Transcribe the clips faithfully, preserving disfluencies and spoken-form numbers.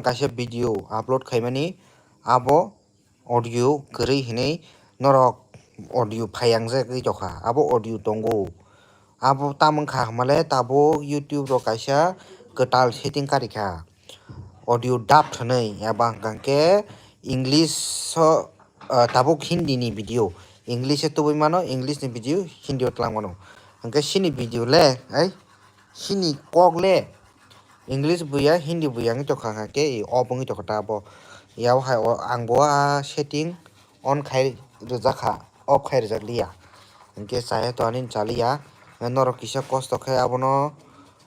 kaisa video upload khaimani, abo audio kwrwi hinwi norok audio phaiyangjagwi tongkha, abo audio tongo. Abo tamo wngkha hwnmale tabuk YouTube rok kaisa kwtal setting karikha, audio dubbed hinwi, eba hwnkha khe English o, ah, tabuk Hindi ni video, English o tubui mano, English ni video Hindi o twlang mano. Hwnkhe chini video le, ai, chini kok le English buya, Hindi buya wngwi tongkha, hwnkhe off wngwi tongkha ta abo. Yao hai o, ang bo a setting on khai rwjak kha, off khai rwjak liya. Hwnkhe chaya to ani chaliya. Norok kisa kosto khe abono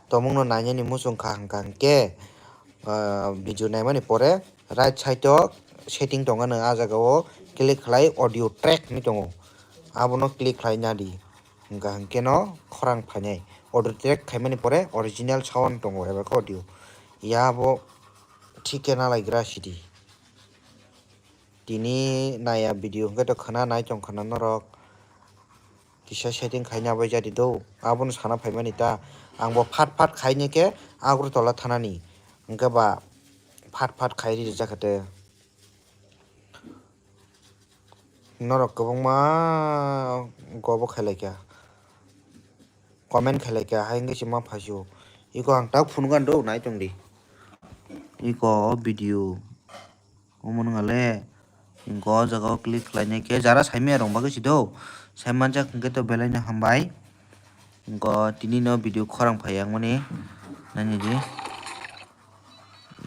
tongmungno nainani muchung kha hwnkha hwnkhe, ah, video naimani pore right side o setting tongo, nwng a jaga o click khlai audio track hinwi tongo, abono click khlai nadi. Hwnkha hwnkhe no khorang phainai. Audio track khaimani pore original sound tongo eba khe audio. Ya bo thik khe nalaigra sidi. Tini naiya video hwnkhe to khwna nai tong khwna norok. Kisa setting khaina bai jadi do. Abono sana phaimani ta. Ang bo phat phat khaina khe Agartala thanani. Hwnkhe ba phat phat khai rijak khe te. Norok kwbangma gobo khailai kha, comment khailai kha, hai wngwi se ma phaisio. Iko ang tak phunukha do, nai tongdi. Iko video omo nwnga le. Iko o jaga o click khlainai khe jara saimanya rok bagwi se do. Saimanjak hwnkhe to belai no hambai. Iko tini no video khorang phai yang mani. Nani di.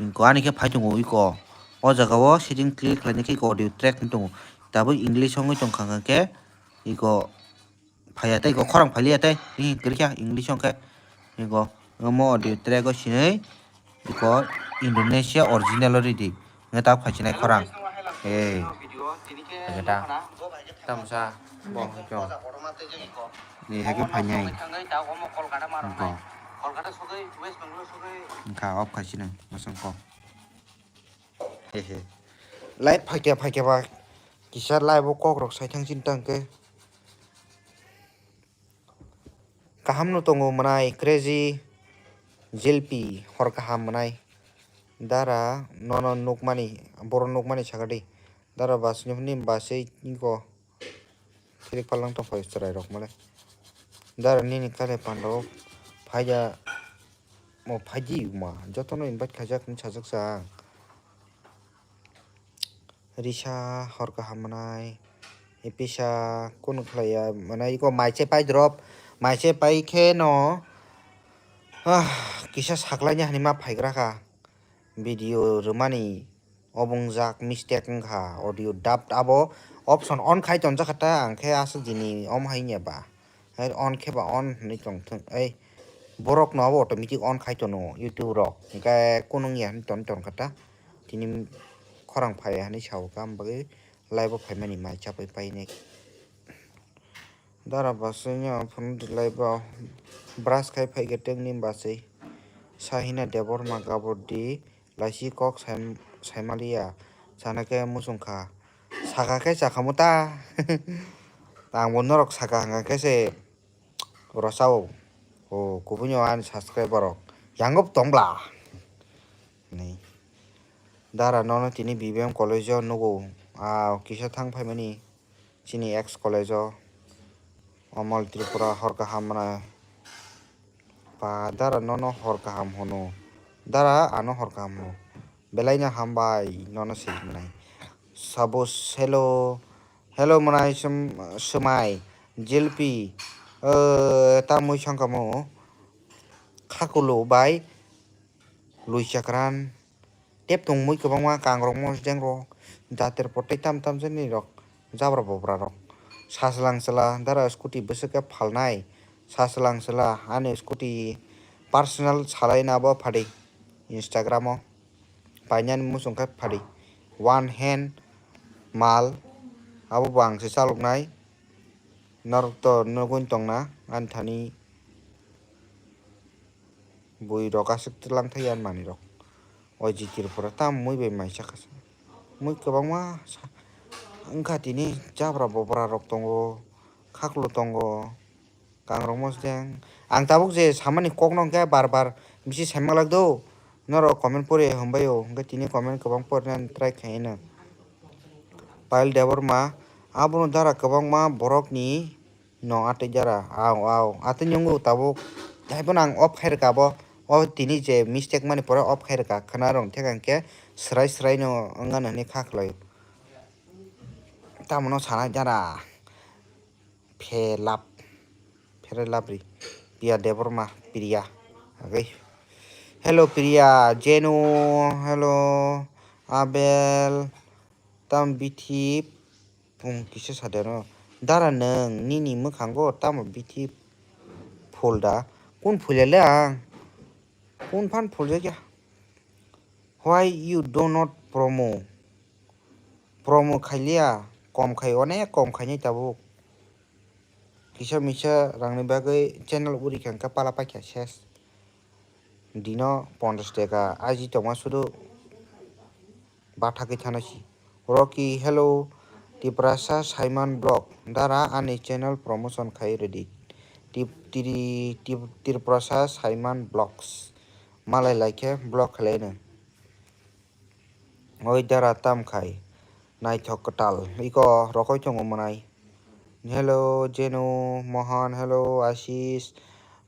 Iko ani khe phai tongo iko. O jaga o setting click khlainai khe iko audio track wng tongo. Tabuk English wngwi tongkha hwnkhe iko phaiya tei iko khorang phailiya tei. Ih, kwrwikha English wngkhe. Iko omo audio track o sinwi iko Indonesia original o ridi. Hwnkhe tak phaisinai khorang. Ei. Hwnkhe ta. Tamsa. Bo hwnkhe. Ni hai khe phainai. Iko. Wngkha off khai sinai. Masang kok. Hehe. Live phaikya phaikya ba kisa live o kok rok sai thang sini tang khe. Kaham no tongo mwnai Crazy Jilpi, hor kaham mwnai. Dara nono nukmani, boro nukmani sakadi. Dara bas ni basui ko. Phirik palang tong phai chwrai rok male. Dara nini kale pando phaiya mo phaidi ma jotono invite khaijak hinwi sajak sa ang. Risa hor kaham mwnai. Episa kunu khlaiya mwnai iko mai se pai drop. Mai se pai khe no, ah, kisa saklaini hani ma phaigra kha. Video rwmani obo wngjak mistake wngkha, audio dubbed abo option on khai tonjak kha ta, ang khe aswk dini om hai wngya ba, hai on khe ba on hinwi tong thung, ei borok no abo automatic on khai tono YouTube rok, hwnkhe kunu wngya hinwi tong tong kha ta, tini khorang phai hinwi sao kha, am bagwi live o phaimani mai chapai painai. Dara bwswkni aphuru rwlai bo brush khai phaikhe twkni bwswi. Sahina Debbarma gabur di laisi kok sai-, saimaliya sana khe muchung kha. Saka khe chakhamu ta. Ang bo norok saka hwnkha khe se rwchao. O kubunio ani subscriber rok yango tong bla. Hinwi. Dara nono tini B B M college o nugo. A kisa thang phaimani. Chini ex college o Omol Tripura hor kaham mwnai. Pa dara nono hor kaham hwno. Dara ano hor kaham hwno. Belai no hambai nono se mwnai. Sabo hello. Hello mwnai swm-, swmai. Jilpi. Eh, ta mui songkamo. Khakulu bai. Lui chakran. Tep tong mui kwbangma kangrok mosdeng rok, jater pot tei tam tam jani rok, jabra bobra rok. Sachwlang chwla dara scooty bwswk khe phalnai, sachwlang chwla ani scooty personal salaina bo phadi Instagram o. Painani muchung khe phadi one hand mal abo bo ang se chaloknai norok to nugwi tongna ani thani. Bui rok aswk twlang thai ani manwi rok. O G Tripura tam mui bai mai chakha se. Mui kwbangma sa-, wngkha tini jabra bobra rok tongo, khaklo tongo, kangrok mosdeng. Ang tabuk je samani kokno hwnkhe bar bar bisi saimanglak do. Norok comment pori hwnbaio, hwnkhe tini comment kwbang porinani try khaino. Payal Debbarma, abono dara kwbangma borokni no atwi dara. Aw, aw, atwi nwngo tabuk. Taibo ang off khai rwkha bo. O tini je mistake mani pore off khai rwkha. Khna rwng theka hwnkhe swrai swrai no wngano hwnwi kha khlaio. Tamo no sanai dara. Phelap. Phere lapri. Pia Debbarma, Priya. Agei. Hello, Priya, Jenu, hello, Abel, tam bithi, pung kisa sadero. Dara nwng, nini mwkhango tamo bithi phul da? Kun phulya le ang? Kun phan phuljakya? Why you do not promo? Promo khailiya, kom khai, onek kom khainai tabuk. Kisa misa rangni bagwi channel uri kha hwnkhe pala paikha ses. Dino ponchash taka aji tongma sudu bathagwi thana si. Rocky, hello, Tiprasa Saiman Blog. Dara ani channel promotion khai rwdi. Tip-, tiri-, tip-, Tiprasa Saiman Blogs. Malai laikhe blog khlaino. Oi dara tam khai. Naithok kwtal. Iko rokoi tongo mwnai. Hello, Jenu, Mohan, hello, Ashish,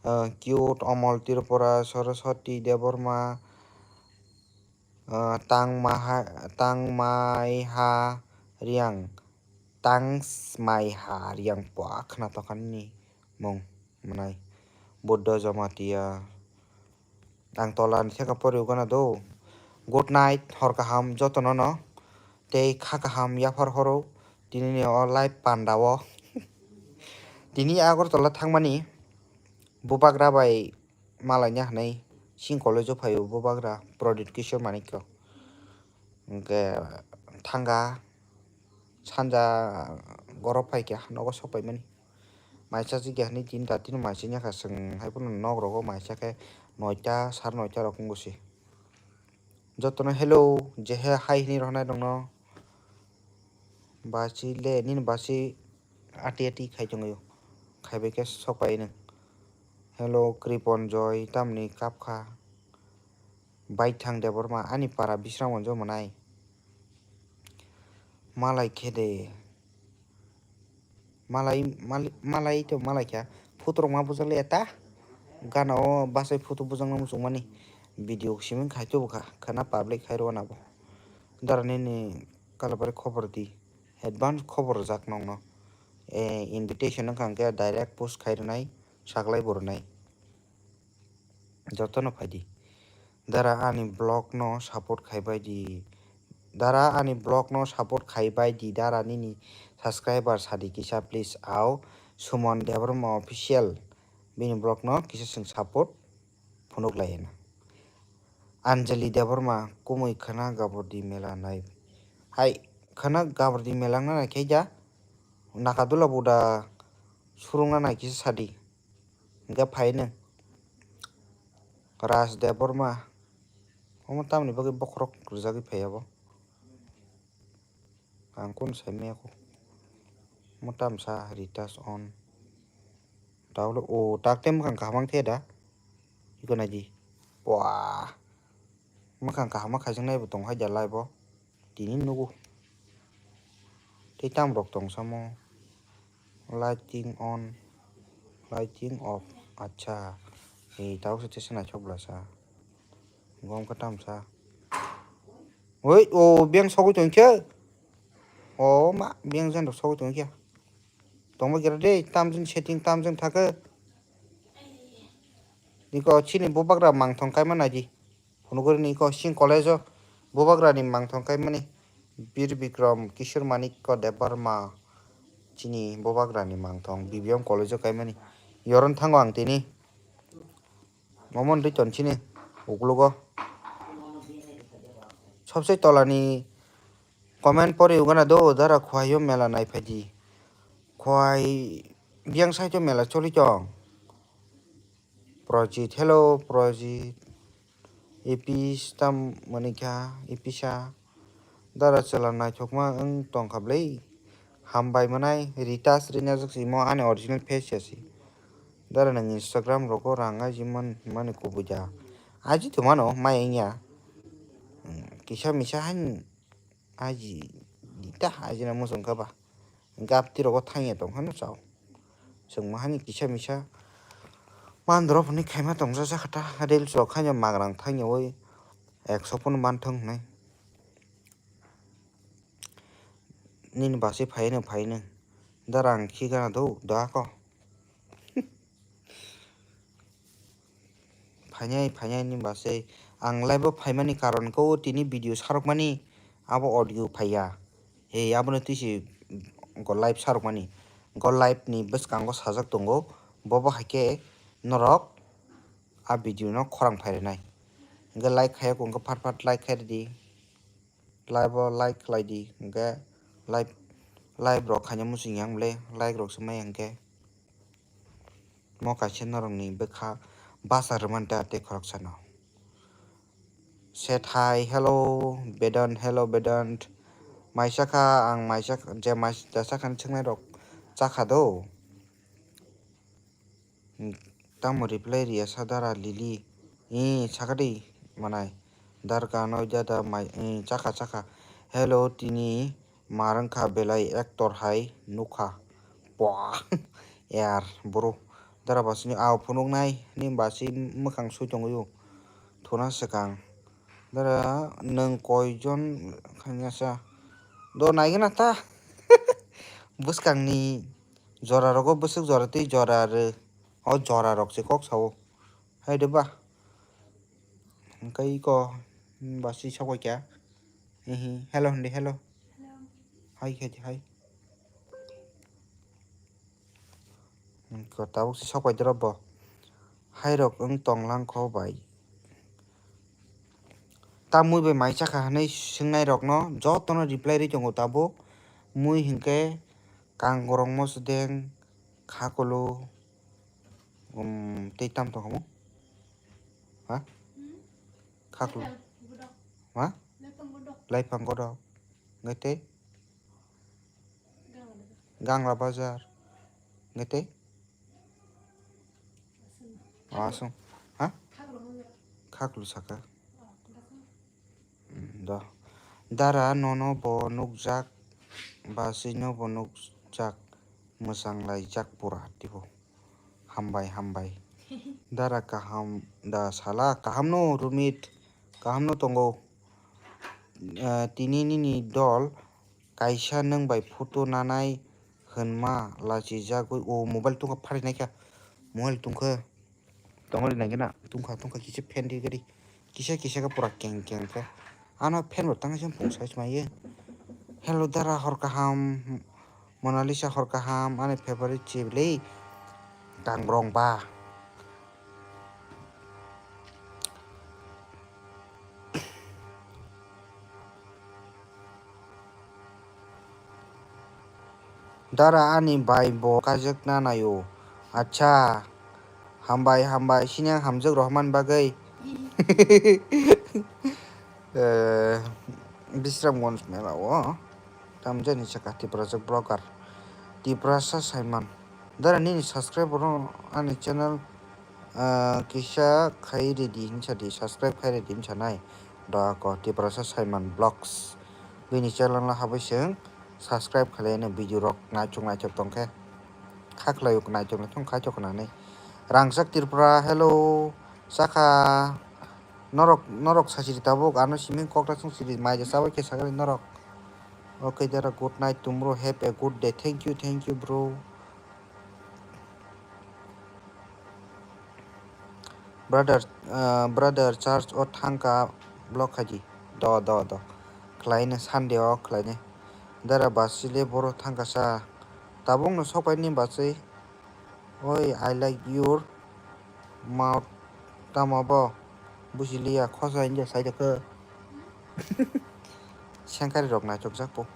uh, Cute, Omol Tripura, Saraswati Debbarma, uh, Tang Maha-, Tang Mai Ha Riang, Tang Smai Ha Riang, pua khna tokha nini mung mwnai. Buddha Jamatia. Ang tola ni theka pori ugana do. Good night, hor kaham jotono no. Tei kha kaham yaphar horo. Tini ni o live panda o. Tini Agartala thangmani. Bubagra bai malaina hwnwi sing college o phaio Bubagra Pradit Kishore Manikya. Hwnkhe thanga sanja gorok phaikha nogo sok paimani. Maisa chikya hwnwi tinta tini maisa wngya kha chwng, hai phano nok rogo maisa khe noita sar noita rok wngwi se. Jotono hello, je he hai hwnwi rohornai rokno. Basi le, nini basi ati ati khai tongwi o. Khaibai khe sok pai nwng. Hello, Kripon Joy, tamni kap kha? Baithang Debbarma, ani para Bisramganjo mwnai. Malai khe de. Malai, mali-, malai to malai kha. Photo rok ma bujak le ta. Gana o bachai photo bujak na muchung mani. Video simi khai to bwkha. Khana public khai rw na bo. Dara nini kalabari khobor di. Advance khobor rwjak nokno. Eh, invitation wngkha hwnkhe direct post khai rwnai. Saklai bo rwnai. Jotono phaidi. Dara ani vlog no support khai bai di. Dara ani vlog no support khai bai di. Dara nini subscriber sadi kisa please. Au Suman Debbarma official. Bini vlog no kisa chwng support phunuk lai na. Anjali Debbarma kumui khana gabordi mela nai. Hai khana gabordi mela wngna nai khe ja. Nakadula buda surungna nai kisa sadi. Hingke phaino Raj Debbarma. Omo tamoni bagwi bokhorok rwjagwi phai abo. Ang kunu sai maya kho. Omo tamsa retouch on. Taulo o tak tei mwkhang kaham ang the da. Iko naidi. Wah. Mwkhang kaham ma khaijaknai bo tong hai da live o. Tini nugo. Tei tam rok tong samo. Lighting on. Lighting off. Acha. Ei tabuk se tesa naithok bwlasa. Gom khe tamsa. Oi o beng sogwi tong khe. O ma beng jan rok sogwi tong khe. Tongma gira de tamjin setting tamjin thakhe. Niko chini bubagra mangthong kaima naidi. Phunuguri ni iko sing college o bubagrani mangthong kaimani Bir Bikram Kishore Manikya Debbarma chini bubagrani mangthong B B M college o kaimani. Yoron thango ang tini. Momon ri ton chini uklugo. Sobse tolani comment pori ugana do dara khwai o mela nai phaidi. Khwai biyang side o mela choli tong. Projit, hello Projit. Ipis tam manikha, ipisa. Dara chwla naithokma wng tongkha bwlai. Hambai mwnai, Rita Srinathak si imo ani original face ya si. Dara nwng Instagram rogo rang aji man, mani kubui da. Aji tongmano mai wngya. Hmm, kisa misa haino aji dita ajina muchung kha ba. Gapti rogo thangya tong phano chao. Chwng ma hani kisa misa mandrop hwnwi khaima tongsa sakha ta. Reels rok haino magrang thangya oi ekso phano manthang hwnwi. Nini basi phaino phaino. Dara ang khi gana do da ko. Phainai phainai ni basi ang live o phaimani karon khe o tini video sarokmani abo audio phaiya. He abono twi se go live sarokmani. Go live ni bwskango sajak tongo. Bobo hai khe norok a video no khorang phai rwnai. Hwnkhe like khayok wngkha phat phat like khai rwdi. Live o like khlai di, hwnkhe live, live rok khaina muchung yang le, like rok se maya hwnkhe. Mo kaisa norokni bwkha basa rwmani ta tei khoroksano. Sethai, hello, Bedant, hello, Bedant. Maisa kha, ang maisa kha, je maisa sakha ni swngnai rok chakha do. Tamo reply riya sa dara Lily. Ee, sakadi manai. Darka noi dada mai, ee, chakha, chakha. Hello, tini marwngkha belai actor hai nukha. Pua. Yar, bro. Dara basini au phunuknai, ni basi mwkhang sui tongwi o. Thuna swkang. Dara nwng koijon khainasa. Do naigwna ta. Bwskangni jora rogo bwswk jora tei jora rw. O jora rok se kok sao. Hai de ba. Hwnkhe iko basi sokoi kya. Hihi. Hello hindi hello. Hai khe hai. Ko tabuk se sok bai doro bo. Hai rok wng tong lang kho bai. Ta mui bai mai chakha hwnwi swngnai rokno jotono reply rwi tongo tabuk. Mui hinkhe kangrok mosodeng khakulu, um, tei tam tongkhamu? Ha? Khakulu. Ha? Laiphang godok. Ngai tei? Gangla bazar. Ngai tei? Asung. Ha? Khaklu saka. Hmm, do. Dara nono bo nukjak, basino bo nukjak, mwchang laijak pura tibo. Hambai, hambai. Dara kaham da sala, kahamno Rumit, kahamno tongo. Eh, tini nini dol kaisa nwng bai photo nanai hwnma lachijagwi o mobile tungkha pharinai kha. Mobile tungkha. Tongori nai gana tungkha tungkha kisa fan ri gari. Kisa kisa khe pura keng keng khe. Ano fan bo tang song pung sai smai ye. Hello dara hor kaham. Monalisa hor kaham. Ani favorite chibli. Tangrong ba. Dara ani bai bo kajak na naio. Acha. Hambai, hambai. Sini ang hamjak rohman bagwi. Eh, Bisramganj mela o. Tamjani saka Tiprasa blogger. Tiprasa Simon. Dara nini subscribe ro ani channel, ah, kisa khai redi hinsa di, subscribe khai redi hinsa nai. Da ko Tiprasa Simon Vlogs. Bini channel no habai seng subscribe khalai ani video rok naichuk naichuk tongkhe. Khaklai uk naichuk naichuk khai chok nani. Rangsak Tripura, hello. Saka norok, norok sachiri tabuk ano siming kokra sung siri mai je sabai khe sakali norok. Okay, dara, good night tomorrow, have a good day. Thank you, thank you, bro. Brother, ah, brother, church o thangka block khaidi. Do, do, do. Khlaina Sunday o khlaina. Dara basile boro thangka sa. Tabuk no sokpai ni basai. Oi, I like your mouth. Tamo bo? Buji liya, khosa india sai de khe. Sengkari rok naichok jak po.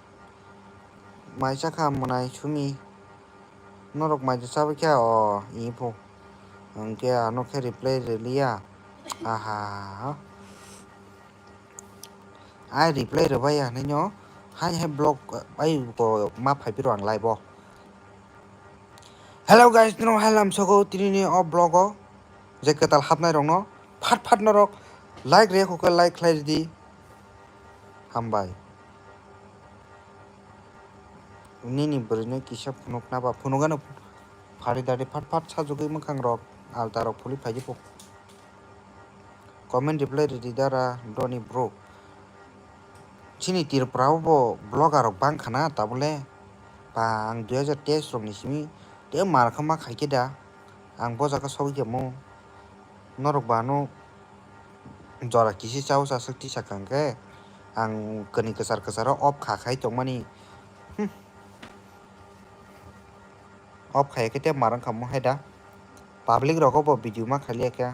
Mai chakha mwnai sumi. Norok mai chabai kha o, i pho. Hwnkhe ano khe reply rwliya. Aha. Ai reply rwbai ya hwnwi no. Hai hai vlog ai ko ma phai phiro ang live o. Hello guys, no halam sogo tini ni o vlog o. Je kwtal hapnai rok no. Phat phat norok like rwya kho khe like khlai rwdi. Hambai. Nini bwrwino kisa phunukna ba phunukgano phari dadi phat phat sajagwi mwkhangrok aldarok phulwi phaidi po. Comment reply rwdi dara Doni bro. Chini Tripura o bo blogger rok bang khana tabole. Ba ang dui hajar teis rok ni simi tei mar kha ma khai khe da. Ang bo jaga sogwi khe mo. Norok ba no jora kisi chao sa swk tisa kang khe ang kani kwchar kwcharo off kha khai tongmani. Hmm. Off khai khe tei mar wng kha mo hai da. Public rogo bo video ma khai liya khe.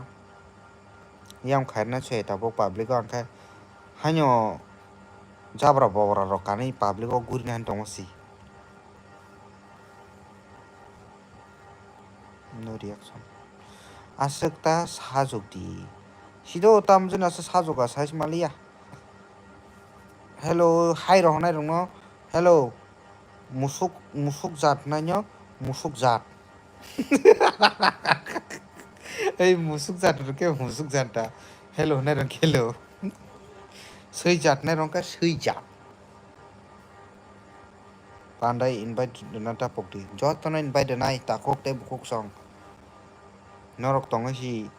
Yang khairna se tabuk public o ang khe haino jabra bobra rok kanwi public o gurina han tongo si. No reaction. Aswk ta sajwk di. Sido tamjwk aswk sajwk a size maliya. Hello, hai rohonai rokno. Hello. Musuk, musuk jat naino, musuk jat. Ei musuk jat rokhe musuk jat da. Hello hwnai rok hello. Swi jat nai rok khe swi jat. Pandai invite rwna tapok di. Jotono invite rwnai takhuk tei bukhuk song. Norok tongwi si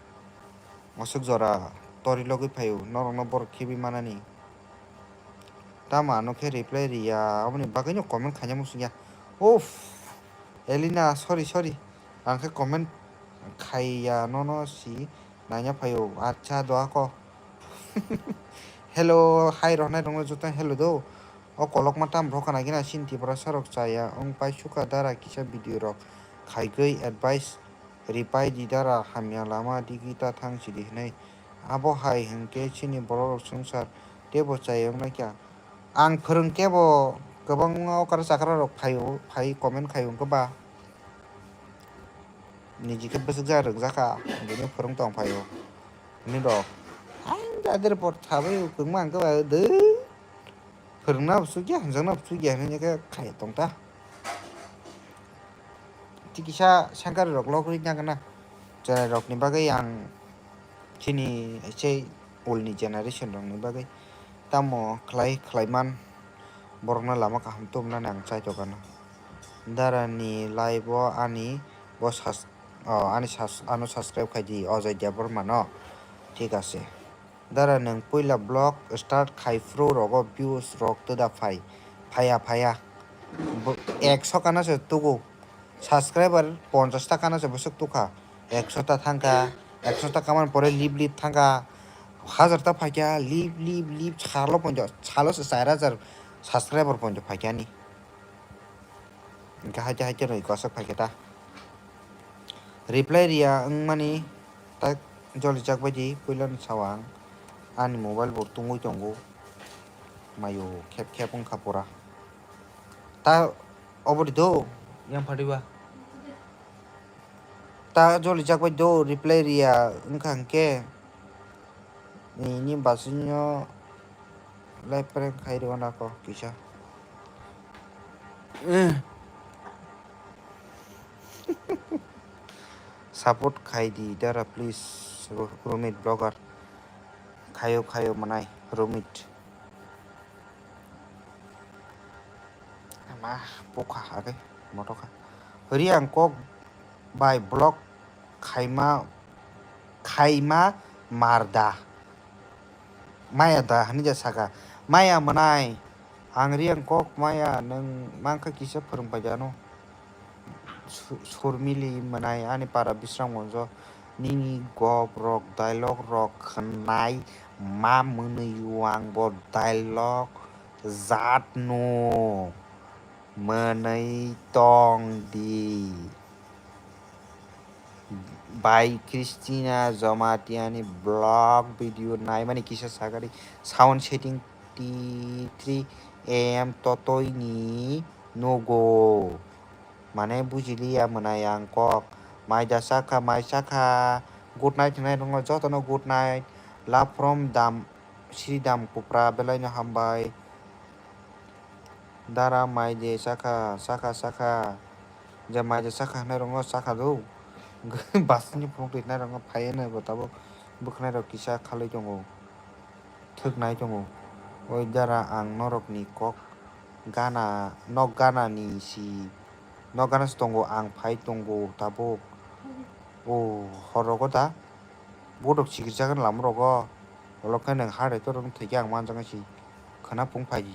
aswk jora tori logwi phaio, norokno borok khibi manani. Tamo ano khe reply riya, aboni bagwino comment khaina muchungya. Uff, Elina, sorry, sorry. Ang khe comment khaiya nono si naina phaio. Acha, doa ko. Hello, hai rohnai rokno joto hello do. O kolokma tam rokha nagina sin Tiprasa rok chaya wng pai sukha dara kisa video rok khaigwi advice ripai di dara hamya lama digi ta thang sidi hinwi. Abo hai hwnkhe chini borok rok swngchar teibo chaya wng naikha. Ang phwrwng khe bo kwbangma okra chakra rok phaio, phai comment khaio wngkha ba. Niji khe bwswk ja rwngjakha, bini phwrwng tong phaio. Hwnwi rok. Hai, jader por thabai kwngma ang khe ba, dwr. Phwrwngna bwswk ya, hwnjakna bwswk ya, hwnwi khe khai tong ta. Tikisa sengkari rok logri nang na. Cherai rokni bagwi ang chini, sei ulni generation rokni bagwi tamo khlai, khlaiman borokno lama kaham tubunani ang chai tongkha na. Dara ni live o ani bo sas-, o, ani sas-, ano subscribe khai di Ajoy Debbarma no. Thik ase. Dara nwng puila vlog start khai phuru rogo views rok twda phai, phaiya, phaiya. Bo-, ekso kana se tugo. Subscriber ponchash ta kana se bwswk tukha. Ekso ta thangkha, ekso ta kamani pore lip lip thangkha. Hajar ta phaikha, lip, lip, lip, salo ponjo, salo se char hajar subscriber ponjo phaikha ni. Hingke haite haite roi kosok phaikhe ta. Reply riya wngmani tak jolijak bai di, puilani sao ang. Ani mobile bo tungwi tongo. Mayo khep khep wngkha pura. Ta obo di do, yang phadi ba. Ta jolijak bai do, reply riya wngkha hingke. Nini basingno live prank khai rw nako kisa. Support khai di dara please, Ru-, Rumit vlogger. Khayo, khayo manai, Rumit. Ama pokha age motokha. Hori ang kok bai block khaima, khaima marda. Maya da hini ja saka. Maya manai. Ang ri ang kok maya nang mangkha kisa phwrwng pai jano. Su-, Surmili manai ani para Bisramganjo nini gop rok dialogue rok khwnai ma mwnwi o ang bo dialogue jat no mwnwi tong di. Bai Christina Jamatia ni vlog video naimani kisa sagari sound setting T three A M totoi ni nogo. Mane bujiliya mwnai ang kok. Mai da sakha, mai sakha. Good night hinai rwngno jotono good night. Love from Dam, Sri Dam Kupra, belai no hambai. Dara mai de sakha, sakha, sakha. Je mai de sakha hinai rwngno sakha do. Basni phunuk rinai rwngno phaiya nai bo tabuk. Bwkhwnai rok kisa khalwi tongo, thwknai tongo. Oi dara ang norokni kok gana, nok gana ni si, nok gana se tongo, ang phai tongo tabuk. O hor rogo da, bohrok sikirjak lama rogo, olo khe nwng heart attack rok thwikhe ang manjaknai si, khwna phung phaidi.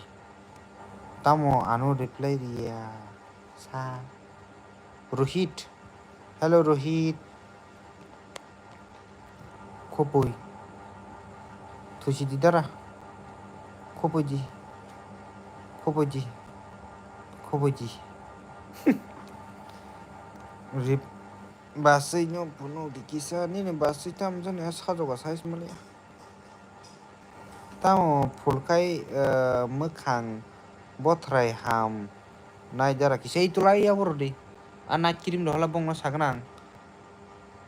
Tamo ano reply riya sa. Rohit. Hello, Rohit. Khopoi. Thusi di dara. Khopoi di. Khopoi di. Khopoi di. Rip. Basui no phunuk di kisa. Nini basui tam jani sajoga size mali. Tamo phulkhai, eh, mwkhang bothrai ham nai dara kisa itulai ya borodi. A night cream do hola bongno sagna ang.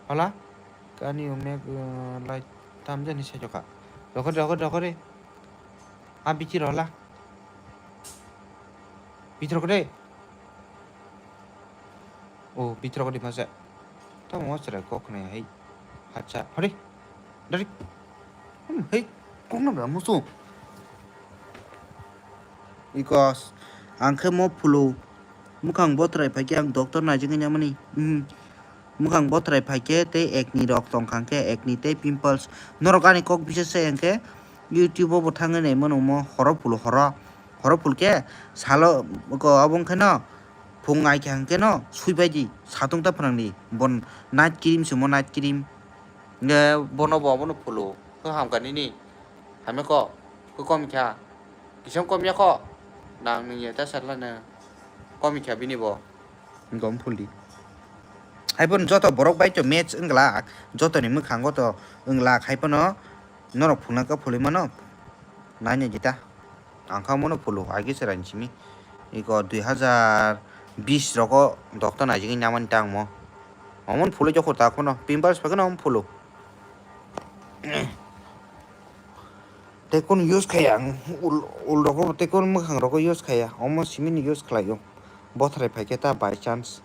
Hola? Kani o mek, eh, light tam jani sai joka. Rokore, rokore, rokore. A bichir hola. Bichir rokore. O, bichir rokore masa. Tamo chwrai kok khna hai. Hacha, hore. Dari. Hmm, hei, kok na bra musu. Because ang khe mo phulu. Mwkhang bothrai phaikhe ang doctor naijagwi namani. Hmm. Mwkhang bothrai phaikhe tei acne rok tongkha khe acne tei pimples. Norok ani kok bisa se hwnkhe YouTube o bo thangwi naimano mo horo phulu horo. Horo phulkhe salo ko abo wngkhe no phung ai khe hwnkhe no suibaidi satung ta phrangdi. Bon night cream se mo night cream. Nge bono bo abono phulu. Ko hamka nini. Hame ko. Ko kom kha. Kisam kom ya ko. Nang ni ya ta sarla na. Kom kha bini bo. Gom phuldi. Hai bono joto borok bai to match wngla. Joto ni mwkhango to wngla. Hai bono norok phulna ka phulwi mano. Nai nai jita. Ang kha mono phulu, agi se raini simi. Iko dui hazar bish rogo doctor naijagwi namani ta ang mo. Omo phulu jokhor ta khono, pimples phagano omo phulu. Tei kun use khaya ang, ul, ul rogo, tei kun mwkhang rogo use khaya. Omo simi ni use khlaio. Bothrai phaikhe ta by chance.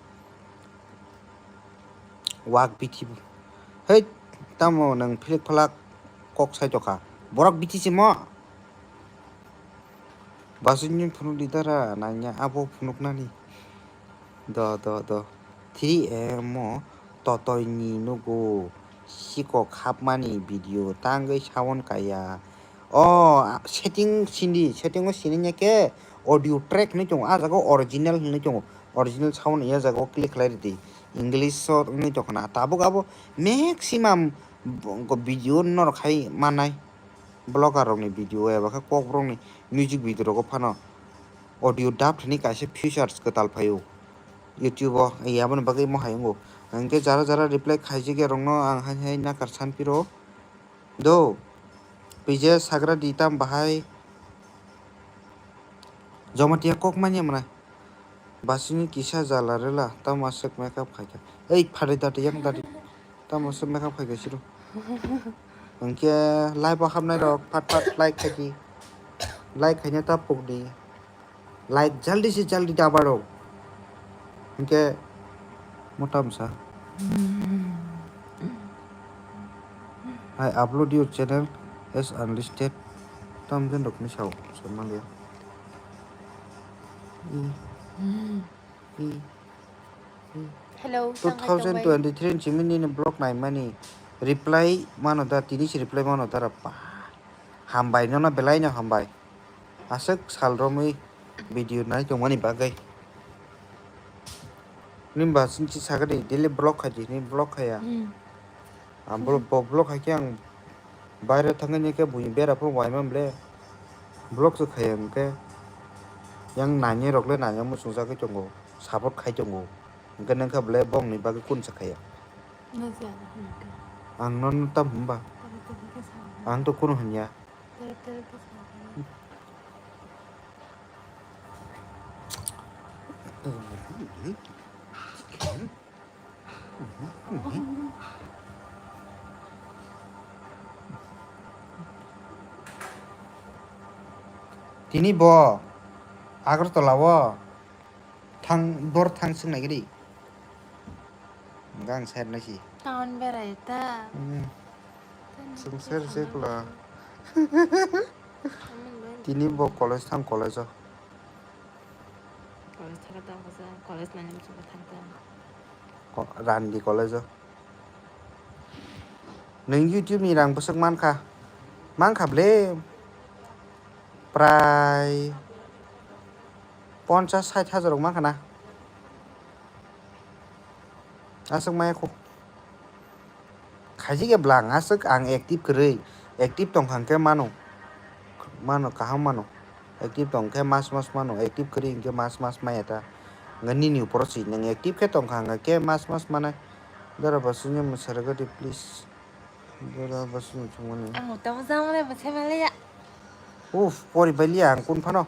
Wak bithi bo. Hei, tamo nwng philik phalak kok sai tokha. Borok bithi se mo. Basui ni phunuk di dara nanya abo phunuk nani. Do, do, do. Three M o totoi ni nugo. Sikok hapmani video tangwi sound kaya. O, setting sindi, setting o sini nya khe audio track hinwi tongo. Ah jaga o original hinwi tongo. Original sound ya jaga o click khlai rwdi. English o wngwi tongkha na. Tabuk abo maximum bo-, video norok khai mannai. Vlogger rokni video eba khe kokborokni music video rogo phano audio dub hinwi kaisa features kwtal phaio. YouTube o, ya aboni bagwi mohai wngo. Hwnkhe jara jara reply khaijak ya rokno ang hai hai nakar san phiro. Do, pije sagra di tam bahai. Jamatia kok manya mwnai. Basini kisa jala rela, tamo aswk makeup khaikha. Ei, phari dati, yang dati. Tamo aswk makeup khaikha siro. Hwnkhe live o hapnai rok, phat phat like khaidi. Like khaina ta pokdi. Like jaldi se jaldi da baro. Hwnkhe mota msa. I upload your channel as unlisted. Tam jen rok ni sao, sao maliya. I, i, i. Hello, two thousand twenty-three ni simi nini vlog naimani reply mano da, tini se reply mano da ra pa. Hambai, nono belai no hambai. Aswk sal romwi video nai tongmani bagwi. Nini ba sini si sakha di, daily vlog khai di, nini vlog khaya. Hmm. Ang vlog, bo vlog khai khe ang baire thangwi ni khe buini bera phano waima ble. Vlog se khaya hwnkhe yang nainai rok le naina muchungjagwi tongo, support khai tongo. Hwnkhe nang khe ble bongni bagwi kun se khaya. Ang nono tam hwnba? Ang to kunu hwnya. Tini bo Agartala o thang, bor thang swng nai gidi. Gang side nai si. Town berai ta. Hmm. Sengser je kula. Tini bo college thang, college o. College thaka ta, college nani muchungo thangta. Ko-, Randi college o. Nwng YouTube ni rang bwswk mankha? Mankha ble. Prai ponchas sait hajar rok mankha na? Aswk maya kho. Khaijik ya bwla ang aswk ang active kwrwi. Active tongkha hwnkhe mano. Mano, kaham mano. Active tongkhe mas mas mano. Active kwrwi hwnkhe mas mas maya ta. Hwnkhe nini uporo si. Nwng active khe tongkha hwnkhe mas mas manai. Dara basingni mwsarwgadi please. Dara basingni thumani. Ang uta mojang mole bwsai maliya. Uff, pori baliya ang kun phano.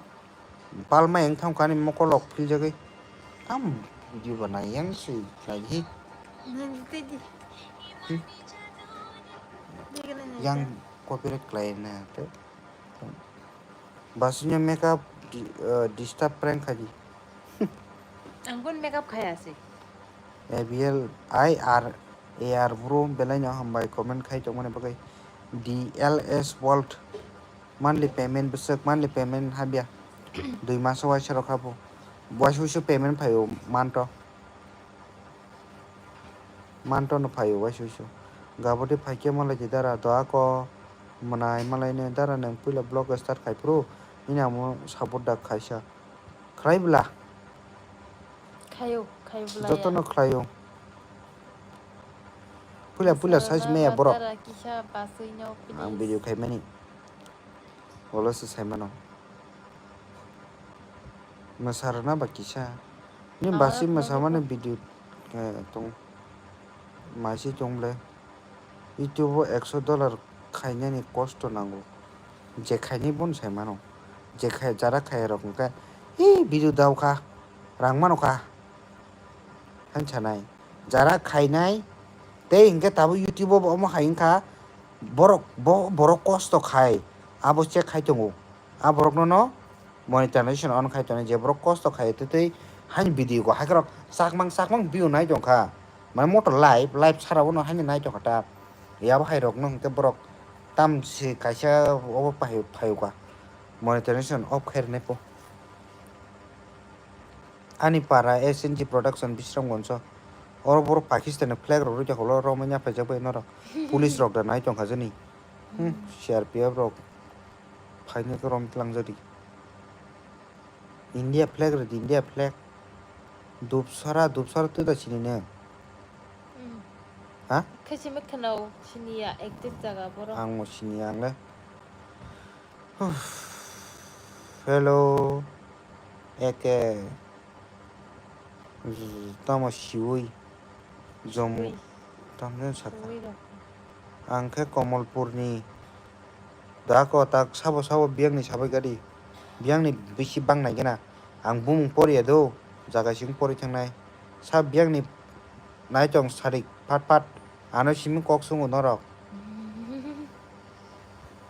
Palma yang thang kani mokolok philjagwi. Tam video banai yang si lagi. Nang tedi. Hmm. Yang copyright klai na te. Basingni makeup di-, eh, disturb prank khaji. Ang kun makeup khaya si. A B L I R A R bro belai no hambai comment khai tongmani bagwi D L S World. Monthly payment bwswk, monthly payment habya. Dui maso waisa rok habo. Waisa waisa payment phaio month o. Month o no phaio waisa waisa. Gabodi phaikhe malai di dara doa ko mwnai malai ne dara nwng puila vlog start khai phuru. Ini amo support da khaisa. Khlai bwla. Khayo, khayo bwla ya. Jotono khlaio. Puila, puila size meya borok. Kisa basui no, please. Ang video khaimani. Bolo se saimano. Mwsarwna ba kisa. Ni basi mwsamani video, eh, tong. Maisi tong ble. YouTube o ekso dollar khainani kosto nango. Je khainai bono sai mano. Je khai, jara khai rok hwnkhe, "Ee, video dao kha, rang mano kha," han sanai. Jara khainai tei hwnkhe tabuk YouTube o bo omo hai wngkha, borok, bo, borok kosto khai, abo check khai tongo. A borokno no monetization on khai tongo, je borok kosto khai tei tei haini video go haikhwrok chakmang chakmang view nai tongkha. Mane moto live, live sara o no haini nai tongkha ta. Yabo hai rok no hwnkhe borok tam se kaisa obo phai-, phaiuka. Monetization off khai rwnai po. Ani para S N G production Bisramganj o. Oro borok Pakistan ni flag rok rwui tongkha, ulo romwi nya phaijak bai norok. Police rok da nai tongkha jani. Hmm, C R P F rok phainai khe rom tlangjak di. India flag rwdi, India flag. Dupsara, dupsara twi da sini ne? Hmm. Ha? Khe simi khwnao sini ya, active jaga borok. Ang mo sini ya ang le. Hello. Eke. Tamo siwi. Jom. Siwi. Tamjani sakha. Siwi rok. Ang khe Komolpurni. Da ko tak sabo sabo biyangni sabai gadi. Biyangni bisi bangnai gena. Ang bumung poriya do. Jaga sing pori thangnai. Sa biyangni naitong sarik phat phat. Ano simi kok sungo norok.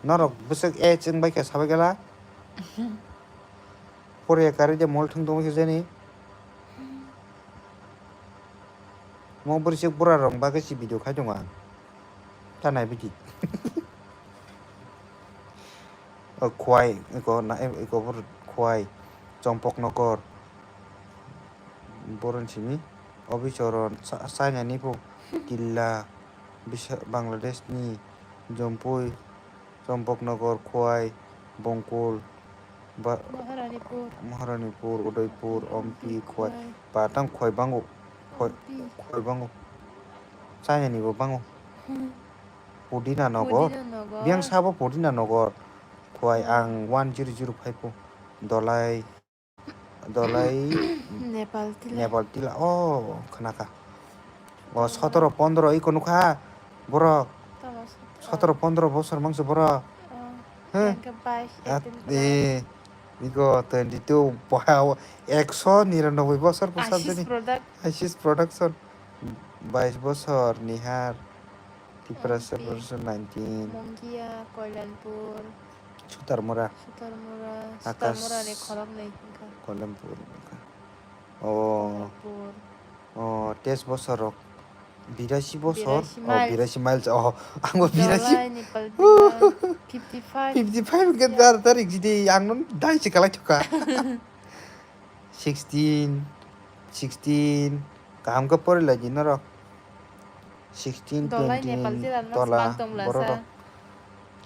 Norok bwswk e chwng bai khe sabai gela. Pore kari de mol thung tongwi khe jani. Mo bwrwi sik bura rok bagwi si video khai tongo ang. Ta nai bidi. O khwai, iko na, iko bor khwai, Chompok Nokor. Boron simi, Obichoron, Sa-, China ni pho, Killa, Bisa-, Bangladesh ni, Jompui, Chompok Nokor, Khwai, Bongkul, ba-, Maharanipur. Maharanipur, Udaipur, Ompi, Khwai. Khwai. Ba, tang Khwai bango. Khwai, Ompi. Khwai bango. China ni bo bango. Hmm. Pudina Nogor. Pudina Nogor. Biyang sabo Pudina Nogor. Khwai. Hmm. Ang one zero zero five o. Dolai. Dolai Nepal tila. Nepal tila. Oh, khnakha. Oh, sotoro pondro iko nukha borok. Tamo sotoro. Sotoro pondro bosor mangso borok. Oh, huh? Yang ke bais, at, eighteen eh, iko twenty two, wow, ekso niranoboi bosor bosor. Ashish jani. Product. Ashish Production. Bais bosor Nihar. Tiprasa Ompi. Version nineteen. Mongia, Koilanpur. Sutarmura. Sutarmura. Akash. Sutarmura ni khorok nai wngkha. Koilanpur wngkha. Oh. Koilanpur. Oh, test bosor rok. Birashi bosor? Birashi Oh, miles. Birashi miles. Oh, angbo birashi. Dolai ni palpila fifty five. Fifty five ke dar tarik jidi ang non dai se kalai thuka. Sixteen, sixteen. Kaham ke pori lai di norok. Sixteen, Dolai twenty Nepal jila no tola smak tong la borok sa. Rok.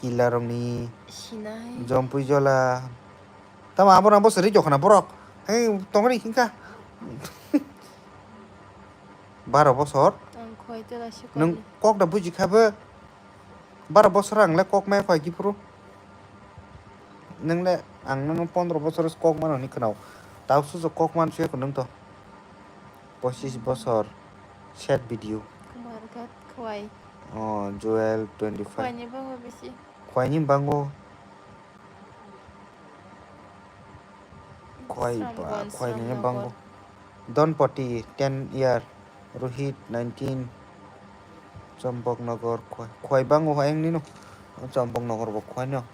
Kila rok ni. Sinai. Jompui jola. Tamo abo rang bosor ri jokhona borok. Hei, tongri hingka. Baro bosor. Ang khoi tela si Nung kok da buji kha bo. Baro bosor ang le kok mai phai kiphuru. Nung le ang nung pondro bosor kok mano ni khwnao. Tau sujo kok man suya nung to. Pochis bosor. Sad video. Kumar Ghat khwai. Oh, Joel twenty five. Khwai ni bango bisi. Khwai ni bango. Khwai ba, Sramganj, khwai ni Sramnagar. Bango. Donpoti, ten year. Rohit, nineteen. Champaknagar, khwai, khwai bango, ayang nino. Champaknagar bo khwai no.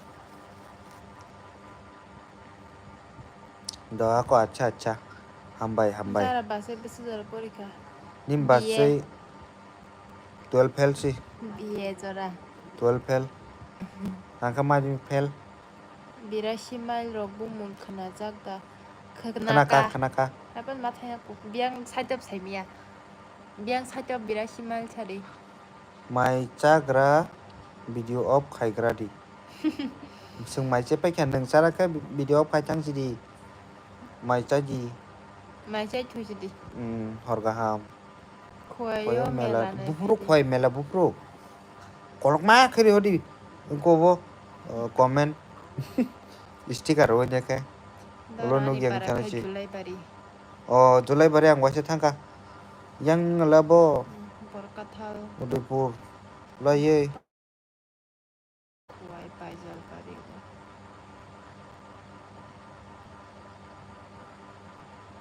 Do ako, acha, acha. Hambai, hambai. Jara base bisi jara porikha. Nim B A. Base twelve fail si. B A jora. Twelve fail. Angkha mari fail. Birashi mile rok bumung khwnajak da? Khwnaka. Khwnaka, khwnaka. Hapan mathaya kuk. Biang side of saimiya. Biang side of birashi mile sari. Mai chagra video off khaigra di. Swng mai che paikha nwng chara khe video off khai thang sidi. Mai chai di. Mai chai thui sidi. Hmm, hor gaham. Khwai o mela bufru, khwai mela bufru. Kolokma kheri hodi. Ko bo, uh, comment. Sticker o de khe. Ulo nukya wngkha si. July bari. Oh, July bari ang waisa thangkha. Yang ngala bo. Hmm, Borkathal. Udaipur. Laiye. Khwai paijal bari o.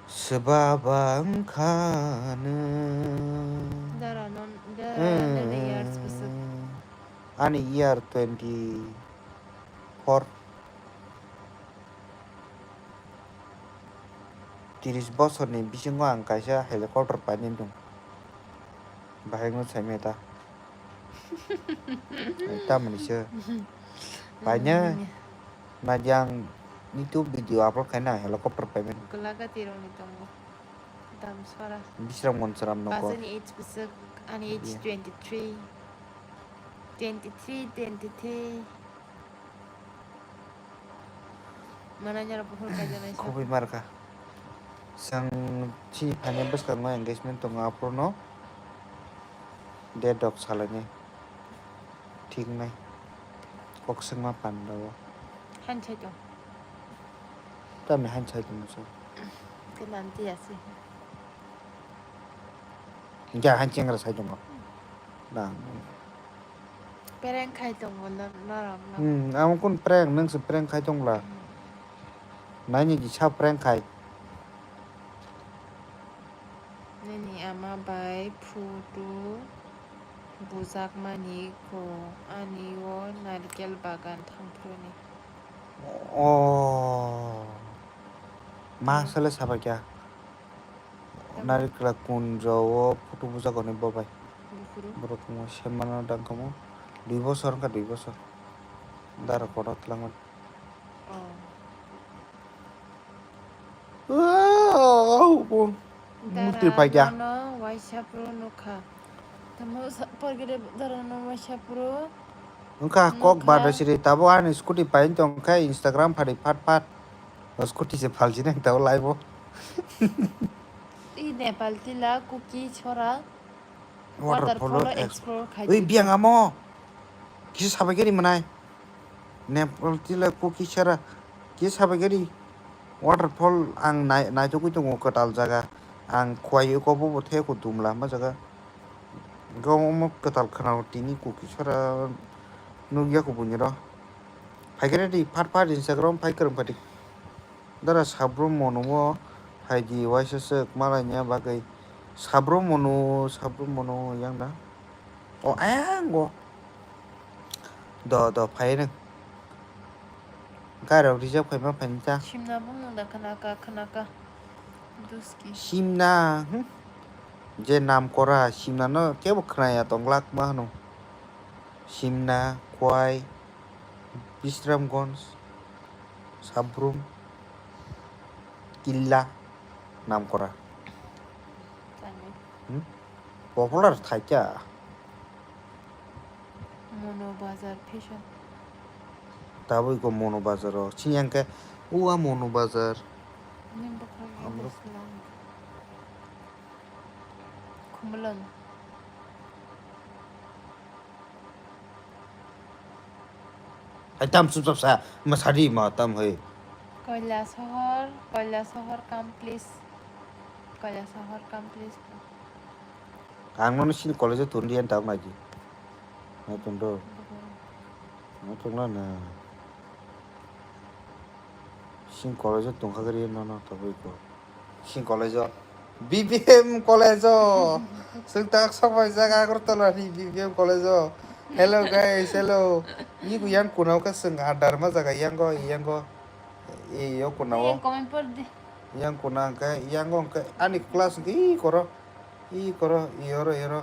Swbaba wngkha nw. Dara non, dara nini years bwswk? Ani year twenty four. Tiris bosorni bisingo ang kaisa helicopter painani tongo. Bahai wngwi saimaya ta. Tamoni se. Paina. Hmm. Naidi ang YouTube video upload khaina helicopter paiman. Kwlaka tirokni tongo. Dam sora. Bisram Monsram nokor. Pasani age bwswk, ani age twenty-three. Twenty-three, twenty-three. Mananya rok buphuru kaijak nai sa. Khobwi markha. Chwng chini phainai bwskango engagement tongo aphuru no date rok salainai. Thik nai. Kok swngma panda o. Hansai tong. Tamni hansai tong muchung. Khe nanti asi. Hingke ahai chengra sai tongo. Nang. Prank khai tongo no-, norok no. Hmm, amo kun prank, nung se prank khai tongla. Hmm. Naini kisa prank khai. Nini ama bai photo bujakmani kho ani o narikel bagan thangphuru ni. Oh. Ma sale sabaikha. Narikla kunjo o photo bujak oni bo bai. Buphuru. Borok mo semano dangkamo. Dui bosor wngkha, dui bosor. Dara kotor twlangmani. Oh. Wow, bo. Murti paikha. Dara nono waisa phuru nukha. Tamo sa-, porgede dara no waisa phuru. Wngkha kok nukha. Bada siri tabo ani scooty pain tongkha Instagram phari phat phat. O scooty se phalsi nang tabo live o. I Nepal tila Kuki chora. Waterfall o explore khai. Ui, biyang amo. Kisa sabai gari manai. Nepal tila Kuki chora. Kisa sabai gari. Waterfall ang nai-, naitugwi tongo kwtal jaga. Ang khwai oko bo bo the ko dumla ma jaga. Go omo kwtal khwnao tini Kuki chora nukya ko buini ro. Phaikhe ready, phat phat Instagram phai kwrwng phaidi. Dara Sabrum monumo phaidi, waisa swk malaina bagwi. Sabrum monu, Sabrum monu yang da. O ayang go. Do, do, phai nang. Gari rok reserve khaima phaini ta. Simna bumung da khwnaka, khwnaka. Duski. Simna, hmm? Je Namkora, Simna no kebo khwnaya tong glak ma hwno. Simna, Khowai, Bisramganj, Sabrum, Killa, Namkora. Tani. Hmm? Popular thaikha. Mono Bazar Fashion. Tabuk ko Mono Bazar o. Chini yang khe uwa Mono Bazar. Nini bwkhak Amrok. English lang. Khumulwng. Hai tam chupchap sa, ma sadi ma tam hai. Kailashahar, Kailashahar come please. Kailashahar come please. Ang nono sini college o tong di, ang tak naidi. Nai tong do. Nai tong na na. Sini college o tong kha gari nono toboi ko. Sini college o. B B M college o. Sung tak sok bai jaga Agartala ni B B M college o. Hello guys, hello. Ni ku yang kunau ka sung adar ma jaga yang go, yang go. E yo kunau. Comment por di. Yang kuna hwnkhe, yang go hwnkhe ani class hwnkhe i koro, i koro, i oro, i oro,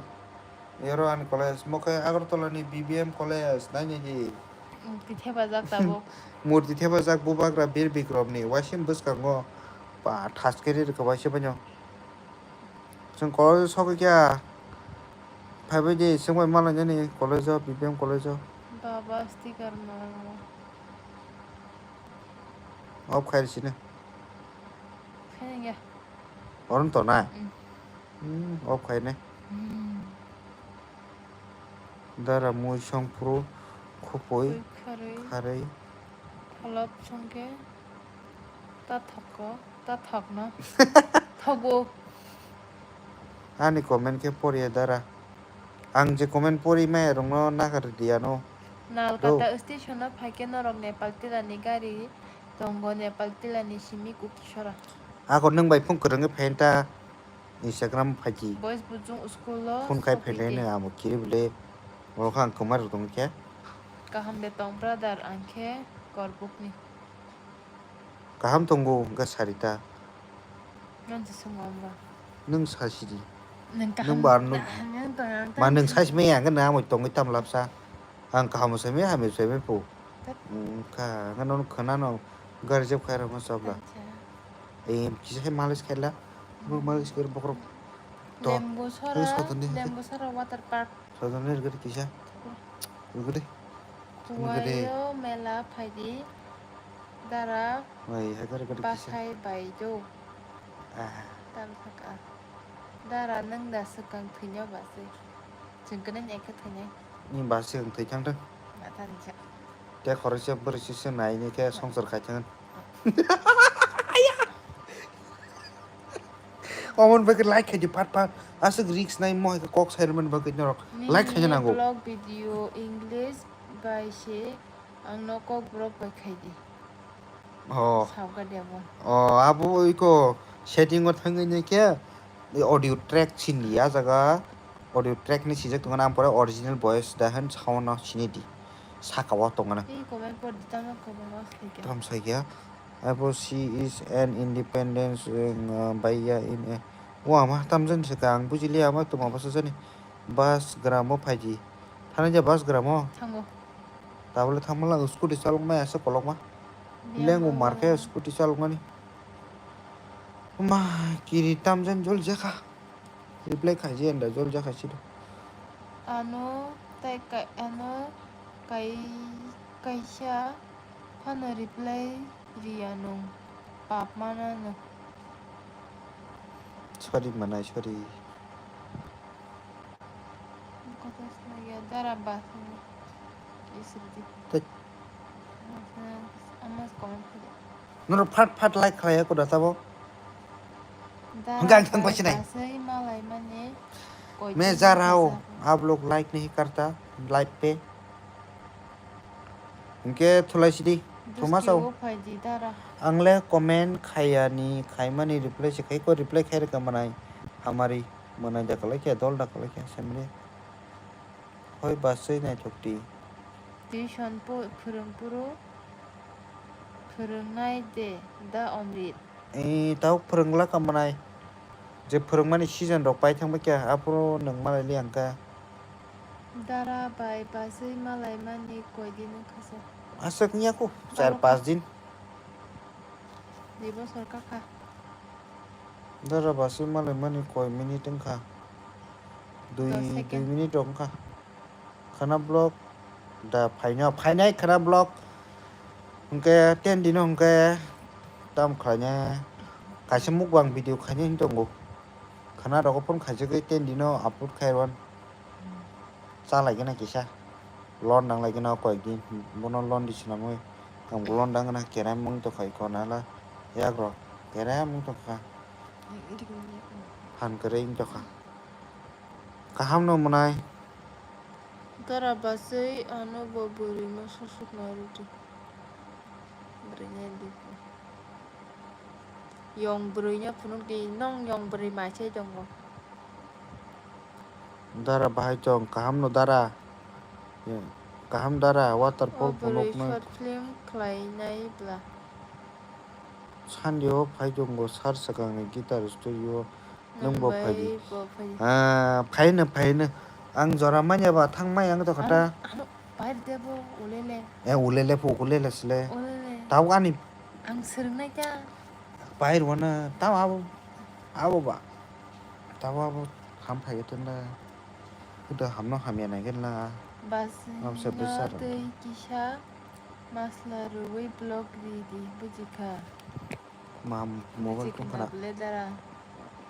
i oro ani college, mo khe Agartala ni B B M college, nai nai di. Murti thepajak tabuk. Murti thepajak Bubagra Bir Bikram ni, waisa bwskango ba thas khe ri rwkha waisa baino. Chwng college o sogwi kha, phaibai di, chwng bai malainani college o, B B M college o. Baba sticker no. Off khai sini. Khainai ya. Oron to na? Mm. Hmm, off khai ne. Mm. Dara mui song phuru khupui. Khupui kharwi. Kharwi. Pholop song khe ta thok ko, ta thok no. Thogo. Ani comment khe poriya dara. Ang je comment pori maya rokno nakar di ano. Nalkata station o phaikhe norok Nepal tilani gari tongo, Nepal tilani simi Kukisora. Ako nwng bai phone kwrwngwi phainta Instagram phaidi. Boys Bujung school o phone khai sophi phainai de. Nwng amo kiri bwle. Oro kha ang kwmar rok tong khe. Kaham de tong brother, ang khe Korbukni. Kaham tongo, hwnkhe Sarita. Nang se swngo ba? Nwng sa sidi. Nwng kaham. Nwng ba nwng. Nwng tong, nwng ma tong. Nwng sa simi ya, hwnkhe nwng amoi tongwi tam lapsa. Ang kaham se mi, hamya se mi pu. Tat. Wngkha, hwnkhe nwng khwnano gari jeb khairokma chapla. Acha. Em, kisa khe malis khaila. Bo malis khe bokrok. To. Lembu sora, lembu sora water park. Sodon ler gede kisa. Gede. Kuwaio mela phaidi dara. Wai, hagar gede kisa. Basai bai do. Ah. Tam thaka. Dara nang da swkang thwino basai. Chwng kene ne khe thwinai. Ni basai ang thwi thang thang. Ma thang cha. Te khoroksa bwrwi sise nai ni khe songsar khai thang. Omon bagwi like khaidi pat pat. Aswk risk nai mo hai kok sairman bagwi norok. Like khaina nango. Vlog video English bai se ang no kok borok bai khaidi. Oh. Sauka debo. Oh, abo iko setting o thangwi ni khe audio track sini ya jaga audio track ni sijak tongna ampore original voice da han sound no sini di. Saka o tongna. Ei comment por di tamo kwbangma sai khe. Tam sai khe. Abo she is an independence, uh, baiya in a. Wa ma tamjani se ka ang bujili ama tuma basa jani. Bus gram o phaidi. Thani ja bus gram o. Thango. Tabole thangmala scooty chalok mai asa kolok ma. Lengo mar khe scooty chalok mani. Ma kiri tamjani jol jekha. Reply khaiji anda jol jekha sido. Ano tai kai ano kai kaisa phano reply riya nung pap mana no. Sorry manai sorry. Kota snaya dara basni isrdi. Tek. Amas comment khaidi. Noro phat phat like khlai ko da tabo. Hwnkhe ang thang paisi nai. Basai malai mani. Me jarao ablok like nahi karta like pe. Hwnkhe thulai sidi. Thuma sao. Ang le comment khaya ni khaimani reply se khai ko reply khai rwkha manai. Hamari manai da kwlai khe dol da kwlai khe samre. Hoi basai naithok di. Tuition po phwrwng phuru phwrwngnai de da Omrit. Ee, tau phwrwngla ka mwnai. Je phwrwngmani season rok pai thangbai kha, aphuru nwng malai li ang kha. Dara bai bachwi malaimani koi din wngkha se? Aswk wngya kho, char Baro kha. Pas din. Dui bosor kha kha. Dara bachwi malaimani koi minute wngkha? Dui, Dos second. Dui minute rok wngkha. Khana vlog da phaino, phainai khana vlog. Hwnkhe ten dino hwnkhe tam khlainai. Kaisa mukbang video khainai hinwi tongo. Khana rogo phone khaijagwi ten dino upload khairwan. Chalaigwna kisa. Loan nanglaigwna o koyekdin. Bono loan di swnamwi. Ang loan dangna kerai mung tongkha iko nala. Yakrok kerai mung tongkha. Phan kwrwi wng tongkha. Kaham no mwnai. Dara bachwi ano bo bwrwi no sosok nai rwdi. Bwrwi nai di. Yong bwrwi no phunuk di, nong yong bwrwi mai se tongo. Dara bahai chong, kaham no dara. Ye, kaham dara, waterfall O bwrwi phunuk no. Short film khlai nai bla. Sandi o phai tongo, sar swkang ni guitar studio. Nwng bo phai di. Nwng bai bo phai di. Ah, phai no, phai no. Ang jora manya ba thang mai ang to khata. Ano, ano, pai de bo ulele. Eh, ulele pho, ulele sile. Ulele. Tau ani. Ang swrwng nai ta. Pai rwna, tau abo, abo ba. Tau abo ham phai tenda. Kuda hamno hamya nai gen la. Bas Hamsa no besar. Tei kisa masla rwui block ri di, buji kha. Mam, mobile Buji tong khna khna. Bele dara.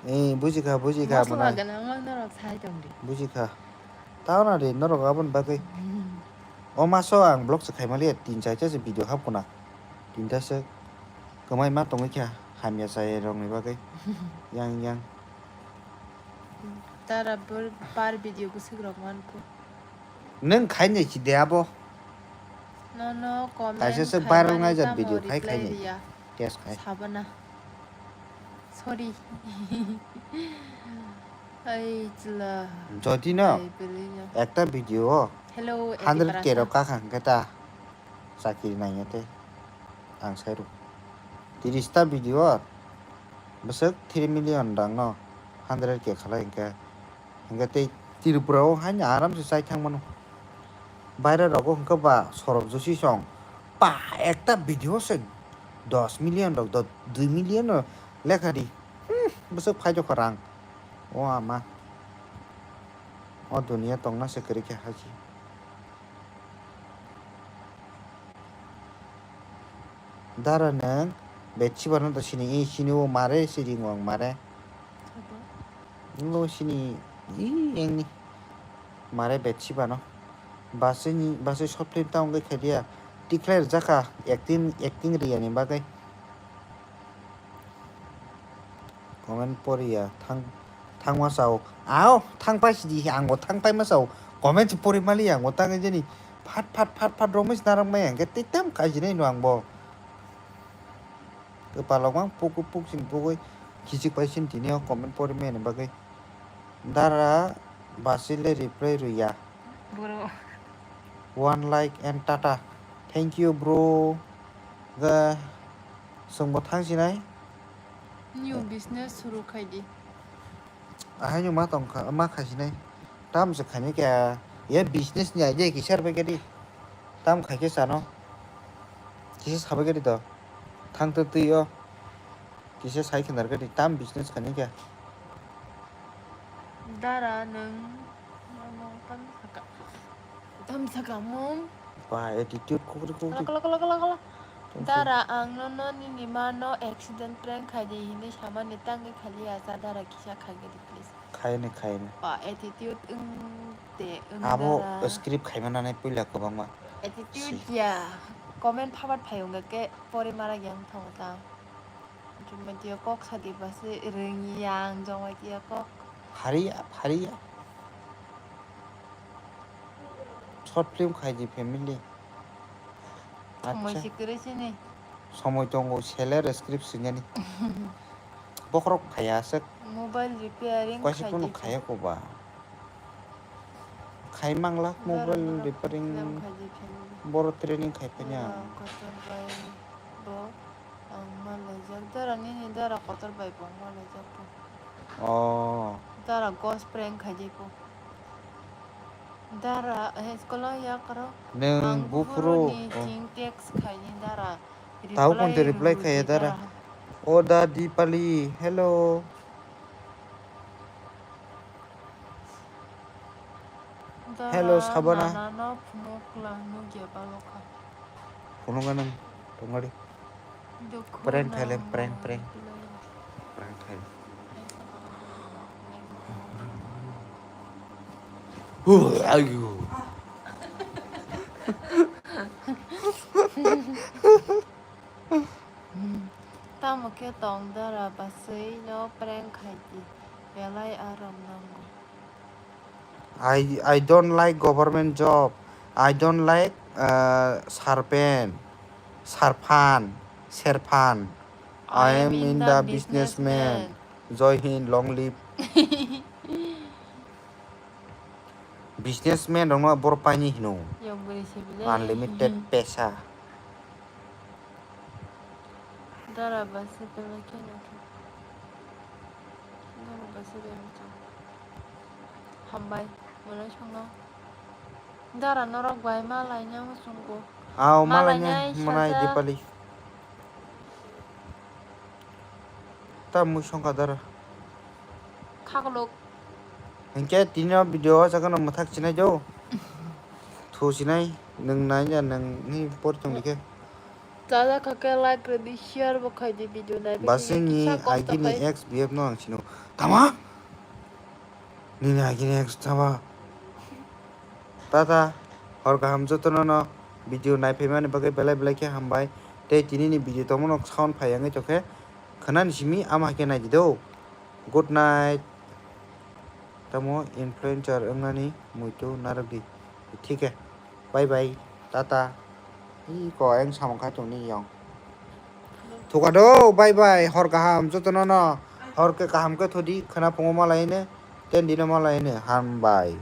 Eh, buji kha, buji kha, Masla mwnai. Ganang mang norok sai tong di. Buji kha. Tao na de, norok abon bagwi. Hmm. O maso ang vlog se khaimaliya, tin char ta se video hap khna. Tinta se kwmai ma tongwi kha, hamya chai rokni bagwi. Yang, yang. Tara bor-, par video bwswk rok man kho. Nwng khai nai si de abo. Nono comment Kaisa se viral khaimani ngai jat tamo video khai reply khai nai. Riya. Test khai. Sabana. Sorry. Ai chla. Jodi no Ai, bwrwi no. Ekta video o Hello, hundred K Edi rok Parasa. Kakha hwnkhe ta chakiri nangya tei ang sai rw. Tiris ta video o bwswk three million rang no hundred K khalai hwnkhe. Hwnkhe tei Tripura o haino aram se chai thang mano. Baire rogo hwnkhe ba sorok josi song. Pa ekta video se dos million rok, do-, dui million rok lekha di. Hmm, bwswk phai jokha rang. O ama. O duniya tongna se kwrwi khe haji. Dara nwng bed sibano da sini, i sini o mare, si ringo ang mare. Sabo? Ngo sini, i engni mare bed sibano. Basini, basi short film ta wngwi khaidia. Tikhlai rwjakha, acting, acting riyani bagwi. Comment poriya, thang, thangma sao. Ao, thangpai sidi, angbo thangpai ma sao. Comment se pori mali, angbo tangwi jani. Phat, phat, phat, phat, romwi se narang mai, angke tei tam kaijinai no angbo. Kwpalok mang puk, puk sin pugwi, khichik pai sin tini o comment pori mani bagwi. Dara, basile reply rwya. Bro. One like and tata. Thank you, bro. Ga, songbo thang sinai. New business suru khai di. Ahaino ma tong kha, ma khai sinai. Tam se khaini kya, ye business ni idea kisar bai kadi. Tam khai ke sano. Kisa sabai kadi to. Thang to twi o. Kisa sai khinar kadi. Tam business khaini kya. Dara nwng. Tam saka. Tam saka mom. Ba attitude kukri kukri. Kala, kala, kala, kala, kala. Thank you. Dara, ang no, no, nini ma no accident prank khai di hinwi samani tangwi khali ya, sa dara kisa khai di, please. Khaini, khaini. Ba attitude wng de, wng Abo dara. Script khaima nanai puila kwbangma. Attitude Si. Ya. Comment phabat phai wngkha ke pore mara yang thong ta. Jumaitia kok sadi basi ringi yang jomaitia kok. Phariya, phariya. Short film khai di family. Somoi Acha. Sikiri sini. Somoi tongo seller script sinani. Bokrok phaya aswk. Mobile repairing Kaisa khai kono di. Khaya ko ba. Khai manglak Dara mobile no repairing. Film khai di family. Boro training khai panya. Dara kotor bai bo. Ang malaijak, dara nini dara kotor bai bo ang malaijak bo. Oh. Dara ghost prank khai di po. Dara, eh, school o yak ro. Nwng buphuru, buphuru ni oh. Ching text khai ni dara. Tau kon te reply khai dara. O da Dipali, hello. Hello, Sabana. Nana no phunuk la nugya balokha. Phunuk anang tongari. Prank khaile, prank, prank. Prank khaile. Ayo. Tamo khe tong dara basui no prank khai di. Belai aram nango. I, I don't like government job. I don't like uh, sarpen, sarpan, serpan. I am in the businessman. Joy Hind, long live. Businessman rokno boro paini hino. Unlimited pesa. Dara basi belai kheno khe. Dara basi belai khe. Hambai, mwnai songno. Dara norok bai malaina muchungo. Aw, malaina, malaina mwnai sajak. Dipali. Ta mui songkha dara. Khaklok. Hinkhe tini o video o jaga no mwthak sinai do. Thu sinai, nwng nai ya, nwng ni por tong dikhe. Chajak kha khe like rwdi, share bo khaidi video nai. Basing ni agini ex B F no ang sino. Tama? Nini agini ex tama? Tata, hor kaham jotono no video nai phaimani bagwi belai belai khe hambai. Tei tini ni video tongmano sound phai wngwi tongkhe khwnani simi ama khe nai di do. Good night. Tamo influencer wngnani muitu narwkdi. Thik he. Bye bye. Tata. Iko ayang samung khai tongni yong. Thuka do, bye bye. Hor kaham jotono no. Hor khe kaham khe thodi, khwna phungo malaine, ten dino malaine. Hambai.